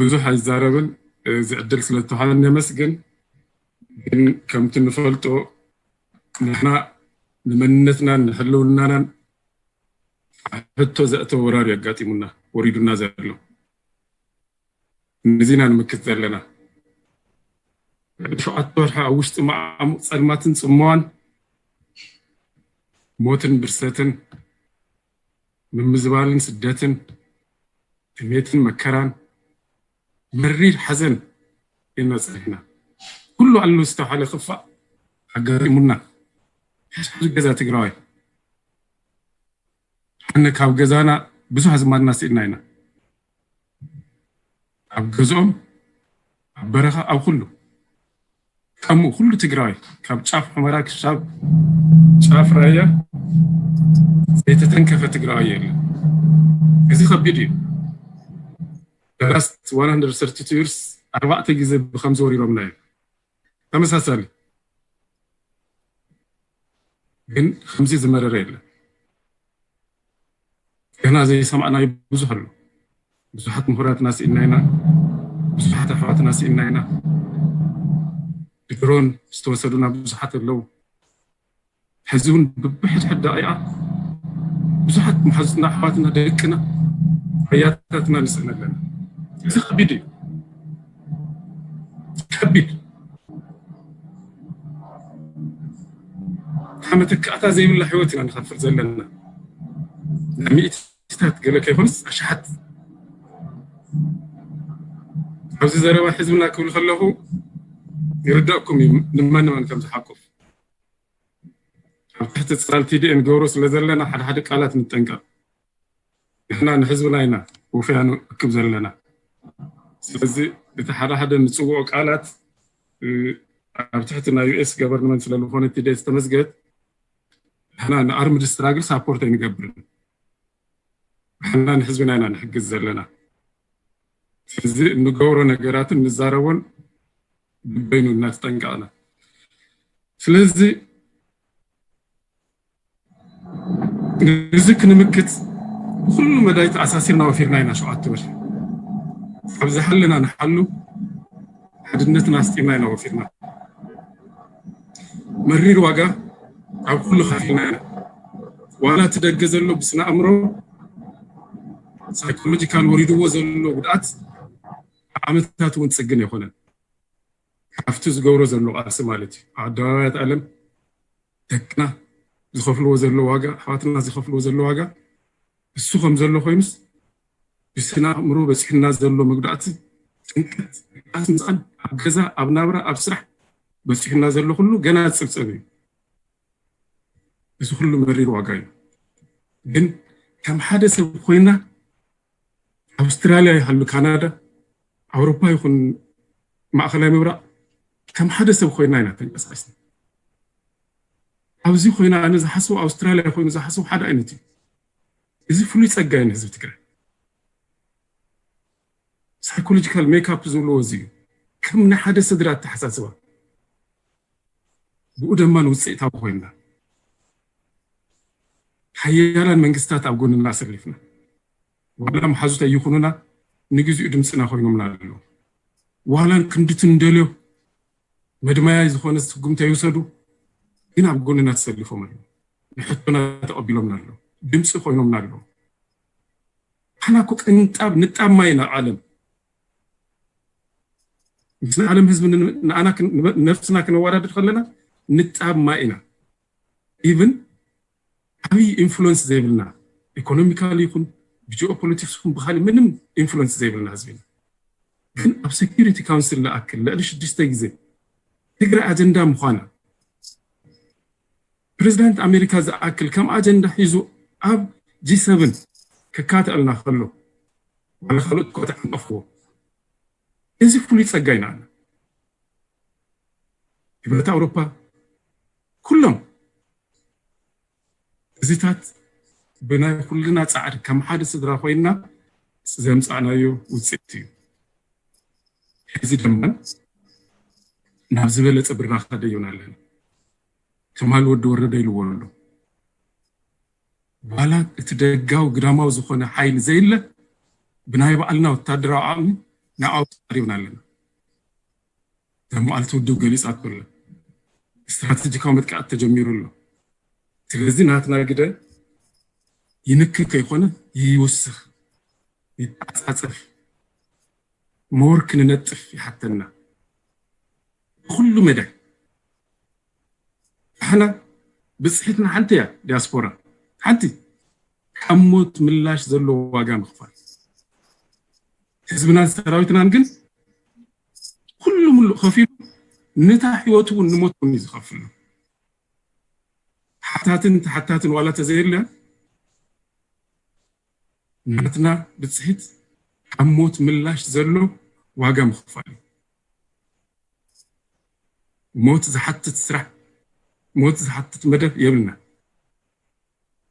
ብዙሕ ኣይዛረብን። እዚ ዕድል ስለተዋሃበኒ የመስግን። ግን ከምቲ ንፈልጦ ንሕና ንመንነትናን ንሕልውናናን ሕቶ ዘእተወ ወራር የጋጢሙና ወሪዱና ዘሎ። ነዚና ንምክት ዘለና ሸውዓተ ወርሒ ኣብ ውሽጢ መዓሙቕ ጸልማትን ጽመዋን፣ ሞትን ብርሰትን፣ ምምዝባልን ስደትን፣ ጥሜትን መከራን፣ መሪር ሓዘን ኢና ጸኒሕና። ኩሉ ኣሎ ዝተባሃለ ክፋእ ኣጋጢሙና። ሕድሕድ ገዛ ትግራዋይ፣ ኣነ ካብ ገዛና ብዙሕ ኣዝማድና ስኢና ኢና። ኣብ ገዝኦም፣ ኣብ በረኻ፣ ኣብ ኩሉ ከምኡ ኩሉ ትግራዋይ ካብ ጫፍ ሑመራ ክሳብ ጫፍ ራያ ዘይተተንከፈ ትግራዋይ የለን። እዚ ከቢድ እዩ። ላስት one hundred thirty two years ኣርባዕተ ግዜ ብከምዚ ወሪሮምና እዮም። ተመሳሳሊ ግን ከምዚ ዝመረረ የለን። ገና ዘይሰማዕናዮ ብዙሕ ኣሎ። ብዙሓት ምሁራትና ስኢና ኢና። ብዙሓት ኣሕዋትና ስኢና ኢና። ብድሮን ዝተወሰዱና ብዙሓት ኣለዉ። ሕዚ እውን ብብሕድሕድ ደቂቓ ብዙሓት መሓዙትና፣ ኣሕዋትና፣ ደቅና፣ ኣያታትና ንስእን ኣለና። እዚ ከቢድ እዩ። ከቢድ። እታ መተካእታ ዘይብላ ህይወት ኢና ንኸፍል ዘለና። ናይ ሚእትታት ገለ ከይኮንስ ኣሽሓት። ኣብዚ ዘረባ ሕዝብና ክብል ከለኹ ይርዳእኩም እዩ ንመን ንመን ከም ዝሓቁፍ። ኣብ ትሕቲ ጽላል ቲ ዲ ኤን ገብሮ ስለ ዘለና ሓደ ሓደ ቃላት ንጠንቀቕ። ንሕና ንሕዝብና ኢና ውፍያኑ እክብ ዘለና። ስለዚ እቲ ሓደ ሓደ ንጽውዖ ቃላት፣ እ፣ ኣብ ትሕቲ ናይ ዩ ኤስ ገቨርንመንት ስለ ዝኾነ ቲ ዲ ኤስ ተመዝገት፣ ንሕና ንኣርምድ ስትራግል ሳፖርት ኣይንገብርን። ንሕና ንሕዝብና ኢና ንሕግዝ ዘለና። ስለዚ እንገብሮ ነገራትን ንዛረቦን ግበይኑ እናተጠንቀቕና። ስለዚ ነዚ ክንምክት ብኩሉ መዳይ ተኣሳሲርና ወፊርና ኢና። ሸውዓተ ወርሒ ኣብ ዝሓለና ንሓሉ ሓድነትና ኣስጢምና ኢና ወፊርና። መሪር ዋጋ ኣብ ኩሉ ከፊልና ኢና። ዋላ እቲ ደገ ዘሎ ብስነ ኣእምሮ ሳይኮሎጂካል ወሪድዎ ዘሎ ጉድኣት ዓመታት እውን ጽግን ኣይኮነን። ካብቲ ዝገብሮ ዘሎ ቃልሲ ማለት እዩ። ኣብ ኣደባባያት ዓለም ደቅና ዝኸፍልዎ ዘሎ ዋጋ፣ ኣሕዋትና ዝኸፍልዎ ዘሎ ዋጋ እሱ ከም ዘሎ ኮይኑስ ብስነ ኣእምሮ በፂሕና ዘሎ መጉዳእቲ፣ ጭንቀት፣ ቃስ ምፃን፣ ኣብ ገዛ፣ ኣብ ናብራ፣ ኣብ ስራሕ በፂሕና ዘሎ ኩሉ ገና ዝፅብፀብ እዩ። እዚ ኩሉ መሪር ዋጋ እዩ። ግን ከም ሓደ ሰብ ኮይና ኣውስትራልያ ይሃሉ ካናዳ፣ ኣውሮፓ ይኹን ማእኸላይ ምብራቕ ከም ሓደ ሰብ ኮይና ኢና ተንቀሳቂስና። ኣብዚ ኮይና ኣነ ዝሓስቦ ኣውስትራልያ ኮይኑ ዝሓስቦ ሓደ ዓይነት እዩ። እዚ ፍሉይ ጸጋ እዩ ንህዝቢ ትግራይ። ሳይኮሎጂካል ሜክኣፕ ዝብልዎ እዚ እዩ። ከም ናይ ሓደ ስድራ ኣተሓሳስባ። ብኡ ድማ ንውፅኢታዊ ኮይንና ሓያላን መንግስታት ኣብ ጎንና ኣሰሊፍና፣ ዋላ መሓዙት ኣይኹኑና ንግዚኡ ድምፅና ኮይኖምና ኣለዉ። ዋላ ክንድቲ እንደልዮ መድማያይ ዝኾነ ስጉምቲ ይውሰዱ፣ ግን ኣብ ጎንና ተሰሊፎም ኣለዉ። ንሕቶና ተቐቢሎምና ኣለዉ። ድምፂ ኮይኖምና ኣለዉ። ንሕና እኮ ቅንጣብ ንጣብ ማይ ኢና ዓለም። ምስ ንዓለም ህዝቢ ን-፣ ንኣና ክን-፣ ንበ-፣ ነፍስና ክነወዳድር ከለና ንጣብ ማይ ኢና። ኢቭን ዓብዪ ኢንፍሉወንስ ዘይብልና፣ ኢኮኖሚካሊ ይኹን ብጂኦፖለቲክስ ይኹን ብኻሊእ ምንም ኢንፍሉወንስ ዘይብልና ህዝቢ ኢና። ግን ኣብ ሴኪሪቲ ካውንስል ዝኣክል ልዕሊ ሽዱሽተ ግዜ ትግራይ ኣጀንዳ ምዃና፣ ፕሬዚዳንት ኣሜሪካ ዝኣክል ከም ኣጀንዳ ሒዙ ኣብ ጂ ሰቨን ክካተኣልና ከሎ፣ ዋላ ካልኦት እኳ ተዓንቀፍዎ፣ እዚ ፍሉይ ጸጋ ኢና ኣና። ህብረት ኣውሮፓ፣ ኩሎም እዚታት ብናይ ኩልና ጻዕሪ ከም ሓደ ስድራ ኮይንና ዘምጻእናዮ ውጽኢት እዩ። ሕዚ ድማ ናብ ዝበለጸ ብራኸ ደዮና ኣለና። ከማል ወዲ ወረደ ኢልዎ ኣሎ። ዋላ እቲ ደጋዊ ግዳማዊ ዝኾነ ሓይሊ ዘየለ ብናይ ባዕልና ወታደራዊ ዓቕሚ ንዓኡ ተዛሪብና ኣለና። ተማልቲ ውድብ ገሊጻ ኣሎ። ስትራቴጂካዊ መጥቃዕቲ ተጀሚሩ ኣሎ። ስለዚ ናትና ግደ ይንክን ከይኮነ ይውስኽ፣ ይተዓጻጸፍ፣ ሞር ክንነጥፍ ይሓተና። ብኩሉ መዳይ ንሕና ብፅሒትና ሓንቲ እያ። ዲያስፖራ ሓንቲ ካብ ሞት ምላሽ ዘለዎ ዋጋ ምኽፋል፣ ህዝብናን ሰራዊትናን ግን ኩሉ ሙሉእ ከፊሉ፣ ንታ ህይወቱ እውን ንሞት እውን እዩ ዝኸፍሉ። ሓታትን ተሓታትን ዋላ ተዘየለ፣ ናትና ብፅሒት ካብ ሞት ምላሽ ዘሎ ዋጋ ምኽፋል እዩ። ሞት ዝሓትት ስራሕ፣ ሞት ዝሓትት መደብ የብልና።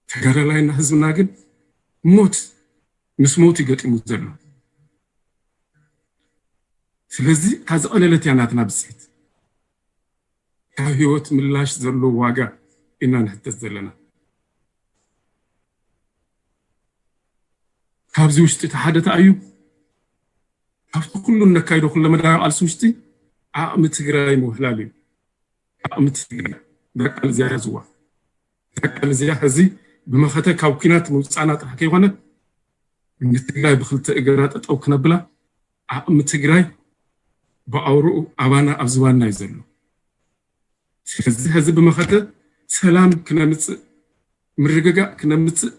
ተጋዳላይና ህዝብና ግን ሞት ምስ ሞት ይገጢሙ ዘሎ። ስለዚ እታ ዝቐለለት እያ ናትና ብፅሒት። ካብ ህይወት ምላሽ ዘሎ ዋጋ ኢና ንሕተት ዘለና። ካብዚ ውሽጢ እቲ ሓደ ተኣዩ ካብቲ ኩሉ እነካይዶ ኩለመዳያዊ ቃልሲ ውሽጢ ዓቕሚ ትግራይ ምውሕላል እዩ። ዓቕሚ ትግራይ ደቃል እዚኣ ያዝዋ። ደቃል እዚኣ ሕዚ ብመኸተ ካብ ኲናት ምውፃእና ጥራሕ ከይኮነ ንትግራይ ብክልተ እግራ ጠጠው ክነብላ ዓቕሚ ትግራይ ብኣውርኡ ኣባና ኣብ ዝባና እዩ ዘሎ። ስለዚ ሕዚ ብመኸተ ሰላም ክነምፅእ፣ ምርግጋእ ክነምፅእ፣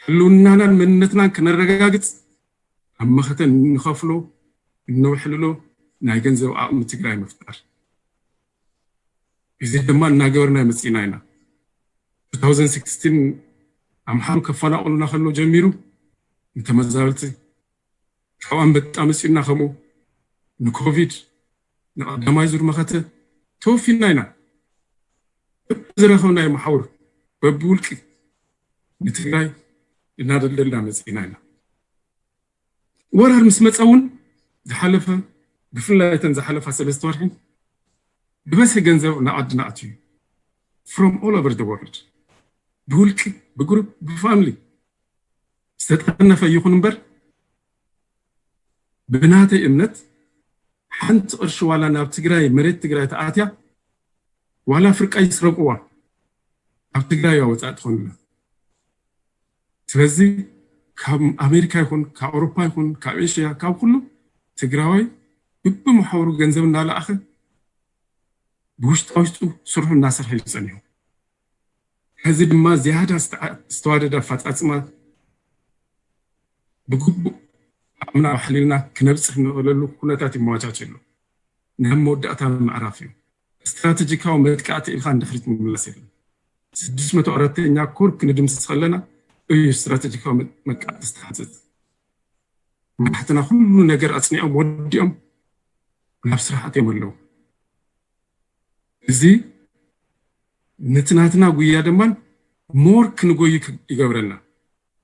ህልውናናን መንነትናን ክነረጋግፅ ኣብ መኸተ እንኸፍሎ እነውሕልሎ ናይ ገንዘብ ዓቕሚ ትግራይ ምፍጣር። እዚ ድማ እናገበርና መፂና ኢና። two thousand sixteen ኣምሓሩ ከፈናቕሉና ከሎ ጀሚሩ ንተመዛበልቲ ካብ ኣንበጣ መፂኡና፣ ከምኡ ንኮቪድ ንቀዳማይ ዙር መኸተ ተወፊና ኢና። ዝረኸብናዮ መሓውር በብውልቂ ንትግራይ እናደልደልና መፂና ኢና። ወራር ምስ መፀ እውን ዝሓለፈ ብፍላይ እተን ዝሓለፋ ሰለስተ ወርሒ ብበዝሒ ገንዘብ ንዓድና ኣትዩ from all over the world ብውልቂ ብግሩፕ ብፋሚሊ ዝተጠርነፈ ይኹን እምበር ብናተይ እምነት ሓንቲ ቅርሺ ዋላ ናብ ትግራይ መሬት ትግራይ ተኣትያ ዋላ ፍርቃ ይስረቅዋ ኣብ ትግራይ ወፃእ ትኾንና። ስለዚ ካብ ኣሜሪካ ይኹን ካብ ኣውሮፓ ይኹን ካብ ኤሽያ ካብ ኩሉ ትግራዋይ ብብመሓውሩ ገንዘብ እናለኣኸ ብውሽጣ ውሽጡ ስርሑ እናሰርሐ እዩ ፀኒሑ። ሕዚ ድማ ዝያዳ ዝተዋደደ ኣፈፃፅማ ብግቡእ ዓቕምና ኣሕሊልና ክነብፅሕ ንኽእለሉ ኩነታት ይመቻች ኣሎ። ናብ መወዳእታ ምዕራፍ እዩ። ስትራቴጂካዊ መጥቃዕቲ ኢልካ ንድሕሪት ምምለስ የለን። ስድስት መቶ ኣራተኛ ኮር ክንድምስስ ከለና እዩ ስትራቴጂካዊ መጥቃዕቲ ዝተሓንፅፅ። መራሕትና ኩሉ ነገር ኣፅኒዖም ወዲኦም ናብ ስራሕ ኣትዮም ኣለዉ። እዚ ነቲ ናትና ጉያ ደማን ሞር ክንጎይ ይገብረና።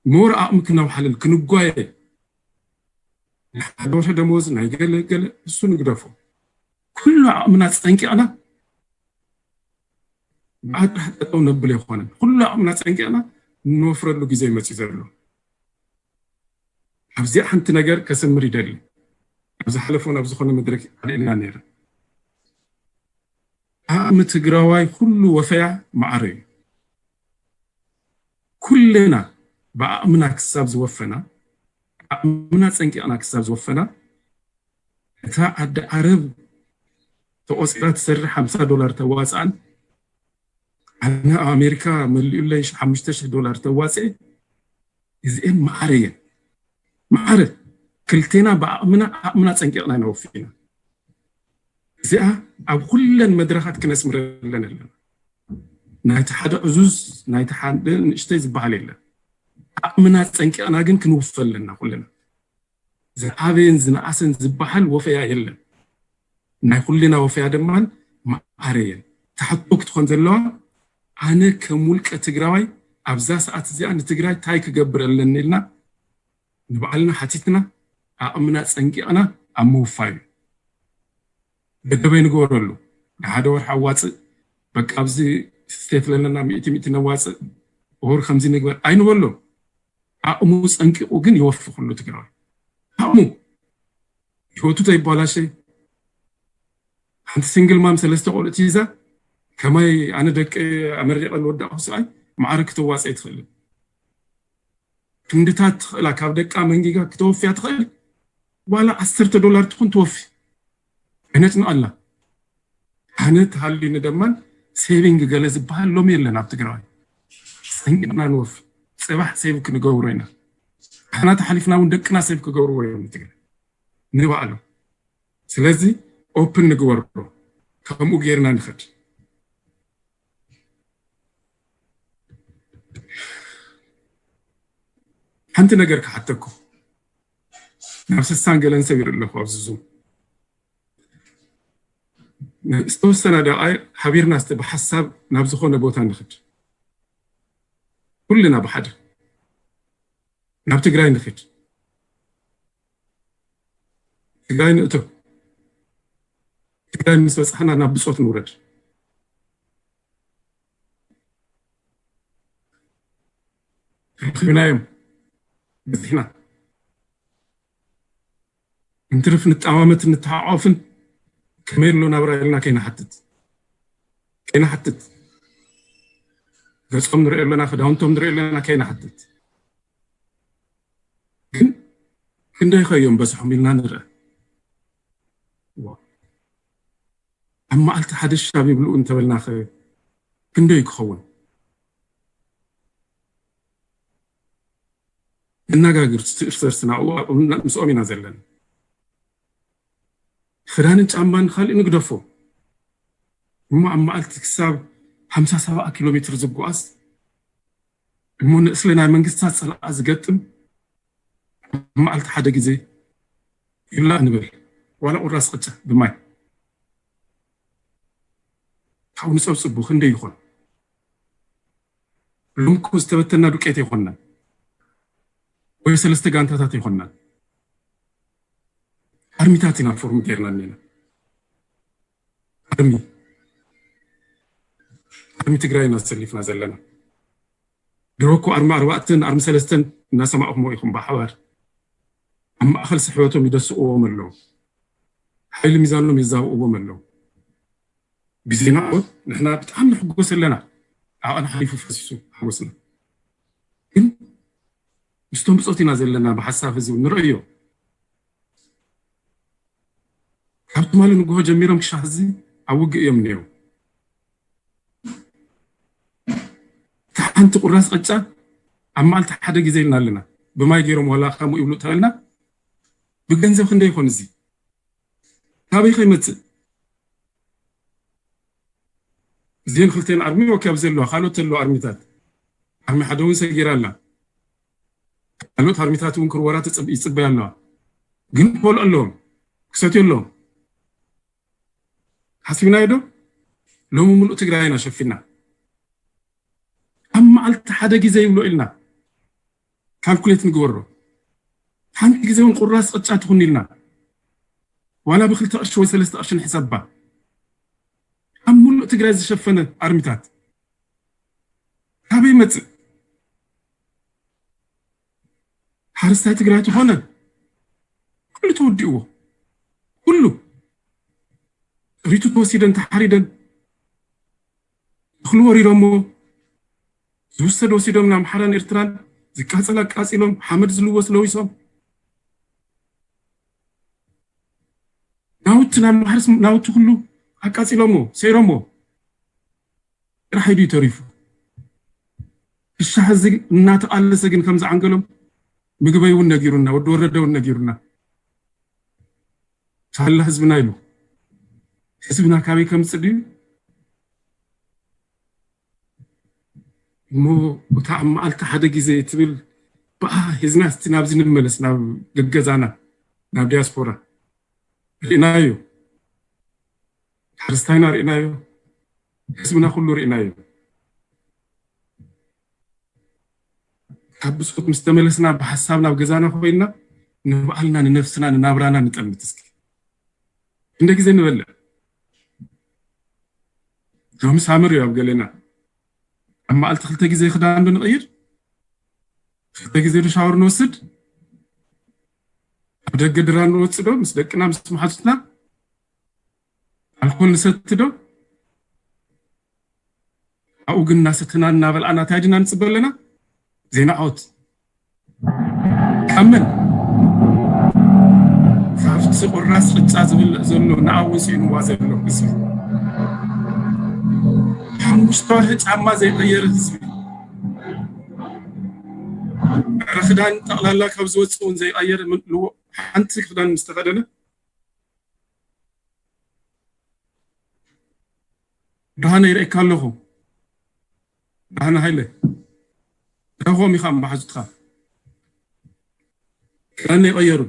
ሞር ዓቕሚ ክነውሓልል ክንጓየ ሓደ ወርሒ ደመወዝ ናይ ገለ ገለ እሱ ንግደፎ። ኩሉ ዓቕምና ፀንቂቕና ብኣጥራሕ ጠጠው ነብል ኣይኮነን። ኩሉ ዓቕምና ፀንቂቕና እንወፍረሉ ግዜ መፅዩ ዘሎ። ኣብዚኣ ሓንቲ ነገር ከሰምር ይደሊ። ኣብ ዝሓለፈ ናብ ዝኾነ መድረክ ኣልዕልና ነይረ። ዓቕሚ ትግራዋይ ኩሉ ወፈያ ማዕረ እዩ። ኩልና ብዓቕምና ክሳብ ዝወፈና፣ ዓቕምና ፀንቂቕና ክሳብ ዝወፈና፣ እታ ዓዲ ዓረብ ተቆፂራ ትሰርሕ ሓምሳ ዶላር ተዋፅኣን ኣነ ኣብ ኣሜሪካ መሊኡለይ ሓሙሽተ ሽሕ ዶላር ተዋፅኤ። እዚኤን ማዕረ እየን። ማዕረ ክልቴና ብዓቕምና ዓቕምና ፀንቂቕና ኢና ወፊና። እዚኣ ኣብ ኩለን መድረኻት ክነስምረለን ኣለና። ናይቲ ሓደ ዕዙዝ ናይቲ ሓደ ንእሽተይ ዝበሃል የለን። ዓቕምና ፀንቂቕና ግን ክንውፈ ኣለና ኩልና። ዝዓበየን ዝነኣሰን ዝበሃል ወፈያ የለን። ናይ ኩልና ወፈያ ድማ ማዕረ እየን። ተሓቶ ክትኾን ዘለዋ ኣነ ከም ውልቀ ትግራዋይ ኣብዛ ሰዓት እዚኣ ንትግራይ እንታይ ክገብር ኣለኒ ኢልና ንባዕልና ሓቲትና ዓቕምና ፀንቂቕና ኣብ ምውፋይ እዩ። መደበይ ንገበረሉ። ንሓደ ወርሒ ኣዋፅእ፣ በቃ ኣብዚ ስቴት ለለና ሚእቲ ሚእቲ ነዋፅእ፣ እሁር ከምዚ ንግበር ኣይንበሎ። ዓቕሙ ፀንቂቑ ግን ይወፊ ኩሉ ትግራዋይ ዓቕሙ። ህይወቱ ተይባላሸ፣ ሓንቲ ሲንግል ማም ሰለስተ ቆልዑት ሒዛ፣ ከማይ ኣነ ደቂ ኣመሪቐ ዝወዳእኩ ሰብኣይ ማዕረ ክተዋፀ ኣይትኽእልን። ክንድታት ትኽእላ፣ ካብ ደቃ መንጊጋ ክተወፍያ ትኽእል። ዋላ ዓሰርተ ዶላር ትኹን ትወፊ፣ ኣይነጭንቐላ። ኣነ ተሃልዩኒ ደማን ሴቪንግ ገለ ዝበሃል ሎሚ የለን ኣብ ትግራዋይ። ሰንቂቕና ንወፊ። ፅባሕ ሴቭ ክንገብሮ ኢና። ኣሕና ተሓሊፍና እውን ደቅና ሴቭ ክገብርዎ እዮም ትግራይ ንባዕሎም። ስለዚ ኦፕን ንግበሮ፣ ከምኡ ጌርና ንኸድ። ሓንቲ ነገር ክሓተኩም። ናብ ስሳን ገለን ሰብ ይርኢ ኣለኹ ኣብዚ ዙም። ዝተወሰነ ደቓይ ሓቢርና እስቲ ብሓሳብ ናብ ዝኾነ ቦታ ንኽድ። ኩልና ብሓደ ናብ ትግራይ ንኽድ። ትግራይ ንእቶ። ትግራይ ምስ በፃሕና ናብ ብፆት ንውረድ። ረኺብናዮም፣ በፂሕና። እንትርፍ ንጠማመት ንተሓቋፍን ከመይ ኣሎ ናብራ ኢልና ከይንሓትት፣ ከይንሓትት፣ ገፆም ንርኢ ኣለና፣ ክዳውንቶም ንርኢ ኣለና፣ ከይንሓትት። ግን ክንደይ ከዮም በዝሖም ኢልና ንርአ። ዋ። ኣብ መዓልቲ ሓደ ሻብ ይብልኡ እንተበልናኸ ክንደይ ክኸውን? ነናጋግር እርስ በርስና፣ ኣብኡ ምስኦም ኢና ዘለና። ክዳንን ጫማን ካልእ ንግደፎ። እሞ ኣብ መዓልቲ ክሳብ ሓምሳ ሰብዓ ኪሎ ሜትር ዝጓዓዝ፣ እሞ ንእስሊ ናይ መንግስታት ጸላኣ ዝገጥም፣ ኣብ መዓልቲ ሓደ ግዜ ይብላዕ ንበል። ዋላ ቁራስ ቅጫ ብማይ። ካብኡ ንጸብጽቡ ክንደይ ይኾን? ሎም እኮ ዝተበተና ዱቄት ኣይኮንናን። ወይ ሰለስተ ጋንታታት ኣይኮንናን። ኣርሚታት ኢና ፎርም ጌርና እኒና። ኣርሚ። ኣርሚ ትግራይ ኢና ኣሰሊፍና ዘለና። ድሮ እኮ ኣርሚ ኣርባዕተን ኣርሚ ሰለስተን እናሰማዕኹሞ ኢኹም ብሓባር። ኣብ ማእኸል ስሕበቶም ይደስቕዎም ኣለዉ። ሓይሊ ሚዛኖም ይዛብእዎም ኣለዉ። ብዜና እውን ንሕና ብጣዕሚ ንሕጎስ ኣለና። ዓቐን ሓሊፉ ፈሲሱ ሓጎስና። ግን ምስቶም ብጾት ኢና ዘለና ብሓሳብ ህዝቢ ንርእዮ። ካብ ትማሊ ንግሆ ጀሚሮም ክሻዕ ሕዚ ኣብ ውግእ እዮም እኒአው። እታ ሓንቲ ቁራስ ቅጫ ኣብ መዓልቲ ሓደ ግዜ ኢልና ኣለና። ብማይ ገይሮም ዋላ ከምኡ ይብሉ ተበልና፣ ብገንዘብ ክንደይ ይኾን እዚ? ካበይ ከይመጽእ? እዚአን ክልተን ኣርሚ ወኪ ኣብዚ ኣለዋ፣ ካልኦት ኣለዋ ኣርሚታት። ኣርሚ ሓደ እውን ሰጊራ ኣላ። ካልኦት ኣርሚታት እውን ክርወራ ትጽብ-፣ ይጽበያ ኣለዋ። ግን ክበልዑ ኣለዎም፣ ክሰትዩ ኣለዎም። ሓሲብናዮ ዶ? ሎሚ ሙሉእ ትግራይ ኢና ሸፊና። ኣብ መዓልቲ ሓደ ግዜ ይብሎ ኢልና ካልኩሌት ንግበሮ። ሓንቲ ግዜ እውን ቁራስ ቅጫ ትኹን ኢልና፣ ዋላ ብክልተ ቅርሺ ወይ ሰለስተ ቅርሺ ንሕሰባ። ኣብ ሙሉእ ትግራይ ዝሸፈነ ኣርሚታት ካበይ ይመጽእ? ሓረስታይ ትግራይ ተኾነ ኩሉ ተወዲእዎ፣ ኩሉ ጥሪቱ ተወሲደን ተሓሪደን እኽሊ ወሪሮሞ ዝውሰድ ወሲዶም ናብ ኣምሓራን ኤርትራን፣ ዝቃጸል ኣቃጺሎም፣ ሓመድ ዝልወስ ለዊሶም፣ ናውቲ ናብ ማሕረስ ናውቲ ኩሉ ኣቃጺሎሞ ሰይሮሞ። ጥራሕ ኢዱ ተሪፉ። ክሻ ሕዚ እናተቓለሰ ግን ከም ዝዓንገሎም ምግበይ እውን ነጊሩና፣ ወዲ ወረደ እውን ነጊሩና። ሳላ ህዝብና ኢሉ። ህዝብና ካበይ ከምጽእ ድዩ? እሞ እታ ኣብ መዓልቲ ሓደ ግዜ ትብል ብኣ ሂዝና እስቲ ናብዚ ንመለስ፣ ናብ ገገዛና፣ ናብ ዲያስፖራ። ርኢናዮ። ሓረስታይና ርኢናዮ። ህዝብና ኩሉ ርኢናዮ። ካብ ብጾት ምስ ተመለስና ብሓሳብ ናብ ገዛና ኮይንና ንባዕልና፣ ንነፍስና፣ ንናብራና ንጠምት እስኪ። ክንደይ ግዜ ንበልዕ? ሎሚ ሳመር እዩ ኣብ ገሌና። ኣብ መዓልቲ ክልተ ግዜ ክዳን ዶ ንቕይር? ክልተ ግዜ ዶ ሻወር ንወስድ? ብደገ ድራ ንወፅእ ዶ? ምስ ደቅና ምስ መሓዙትና ኣልኮል ንሰቲ ዶ? ኣብኡ ግን እናሰተና እናበልዓና እንታይ ድና ንፅበ ኣለና? ዜና ዓወት ካብ መን? ካብቲ ቁራስ ቅጫ ዝብልዕ ዘሎ ንኣውን ስኢንዋ ዘሎ ህዝቢ። ሓሙሽተ ወርሒ ጫማ ዘይቀየረ ህዝቢ፣ ረ ክዳን ጠቕላላ ካብ ዝወፅእ እውን ዘይቀየረ ሓንቲ ክዳን ምስተኸደነ። ብርሃነ ይርእየካ ኣለኹ። ብርሃነ ሃይለ ረኾም ኢኻ መሓዙትካ ክዳን ይቐየሩ።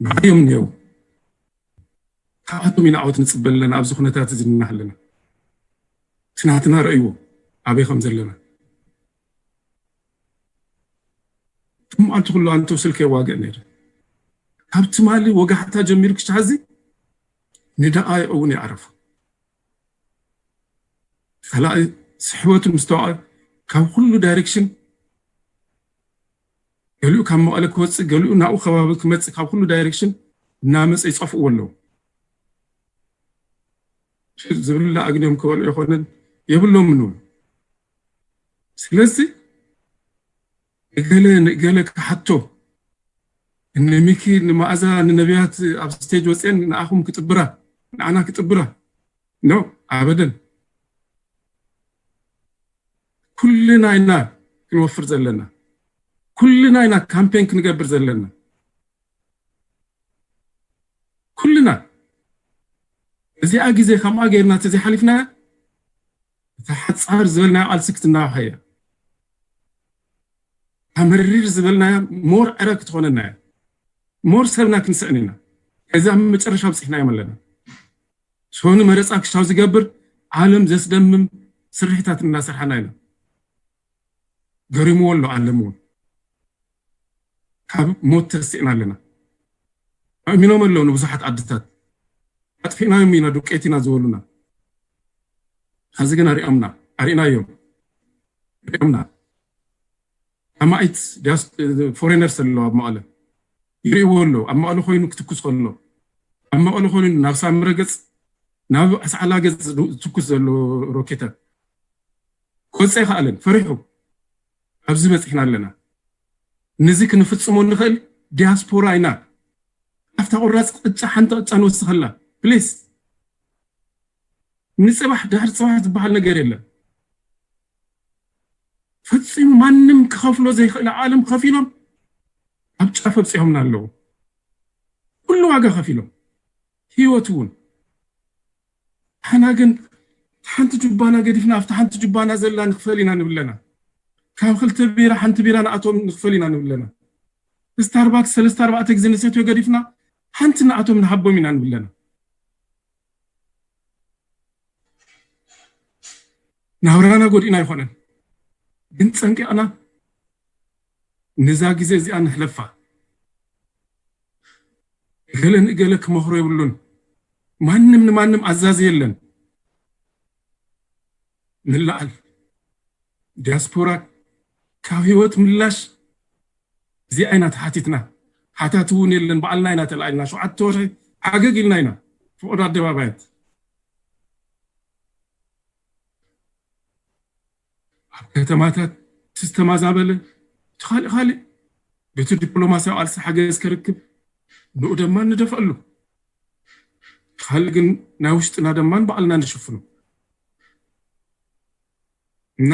ብዓዮም እኒአው። ካብኣቶም ኢና ዓወት ንፅበ ኣለና ኣብዚ ኩነታት እዚ ንናሃለና። ስናትና ረእይዎ ኣበይ ከም ዘለና። እቶም ኣንቲ ኩሉ ኣንቶ ስልክ የዋግዕ ነይረ። ካብ ትማሊ ወጋሕታ ጀሚሩ ክሻ ሕዚ ንደቓይቕ እውን ይዓረፉ። ካልኣይ ስሕበቱ ምስተዋቐ ካብ ኩሉ ዳይሬክሽን ገሊኡ ካብ መቐለ ክወፅእ ገሊኡ ናብኡ ከባቢ ክመፅእ ካብ ኩሉ ዳይሬክሽን እናመፀ ይፀፍእዎ ኣለዉ። ዝብላ ኣግንዮም ክበልዑ ይኾነን የብሎምን እውን። ስለዚ ንገለ ንገለ ክሓቶ ንሚኪ ንመኣዛ ንነቢያት ኣብ ስቴጅ ወፅአን ንኣኹም ክጥብራ ንኣና ክጥብራ ኖ ኣበደን። ኩልና ኢና ክንወፍር ዘለና፣ ኩልና ኢና ካምፔን ክንገብር ዘለና። ኩልና እዚኣ ግዜ ከምኣ ገይርና ተዘይሓሊፍናያ እታ ሓፃር ዝበልናያ ቃልሲ ክትናዋሓያ እታ መሪር ዝበልናያ ሞር ዕረ ክትኾነናያ ሞር ሰብና ክንስዕን ኢና። ከዛ መጨረሻ ኣብፅሕናዮም ኣለና። ሶኒ መረፃ ክሻው ዝገብር ዓለም ዘስደምም ስርሒታት እናሰርሓና ኢና። ገሪምዎ ኣሎ ዓለም እውን። ካብ ሞት ተስእና ኣለና። ኣእሚኖም ኣለዉ ንብዙሓት ዓድታት። ኣጥፊእናዮም ኢና ዱቄት ኢና ዝበሉና። ሐዚ ግን ኣሪኦምና ኣሪእናዮም ሪኦምና። ኣማኢት ፎሬነርስ ኣለዉ ኣብ መቐለ ይርእዎ ኣለዉ። ኣብ መቐለ ኮይኑ ክትኩስ ከሎ ኣብ መቐለ ኮይኑ ናብ ሳምረ ገፅ ናብ ኣስዓላ ገፅ ዝትኩስ ዘሎ ሮኬታት ክወፅእ ኣይከኣለን ፈሪሑ። ኣብዚ በፂሕና ኣለና። ነዚ ክንፍፅሞ እንኽእል ዲያስፖራ ኢና። ኣብታ ቁራፅ ቅጫ ሓንቲ ቅጫ ንወስኸላ ፕሊስ። ንፅባሕ ድሕሪ ፅባሕ ዝበሃል ነገር የለን። ፈፂሙ ማንም ክኸፍሎ ዘይኽእል ዓለም ከፊሎም ኣብ ጫፍ ኣብፂሖምና ኣለዉ። ኩሉ ዋጋ ከፊሎም ህይወት እውን ሓና ግን ሓንቲ ጁባና ገዲፍና ኣብቲ ሓንቲ ጁባና ዘላ ንኽፈል ኢና ንብለና። ካብ ክልተ ቢራ ሓንቲ ቢራ ንኣቶም ንኽፈል ኢና ንብለና። ስታርባክስ ሰለስተ ኣርባዕተ ግዜ ንሰትዮ ገዲፍና ሓንቲ ንኣቶም ንሃቦም ኢና ንብለና። ናብራና ጎዲእና ኣይኮነን ግን ፀንቂቕና ነዛ ግዜ እዚኣ ንሕለፋ። ገለ ንገለ ክመኽሮ የብሉን። ማንም ንማንም ኣዛዚ የለን። ንለዓል ዲያስፖራ ካብ ህይወት ምላሽ እዚኣ ኢና ተሓቲትና። ሓታት እውን የለን። ባዕልና ኢና ተላዒልና ሸውዓተ ወርሒ ዓገግ ኢልና ኢና ፍቕዶ ኣደባባያት ኣብ ከተማታት ዝተማዛበለ እቲ ካልእ ካልእ በቲ ዲፕሎማስያዊ ቃልሲ ሓገዝ ከርክብ ንኡ ደማ ንደፍኣሉ። ካልእ ግን ናይ ውሽጥና ደማን ባዕልና ንሽፍኑ እና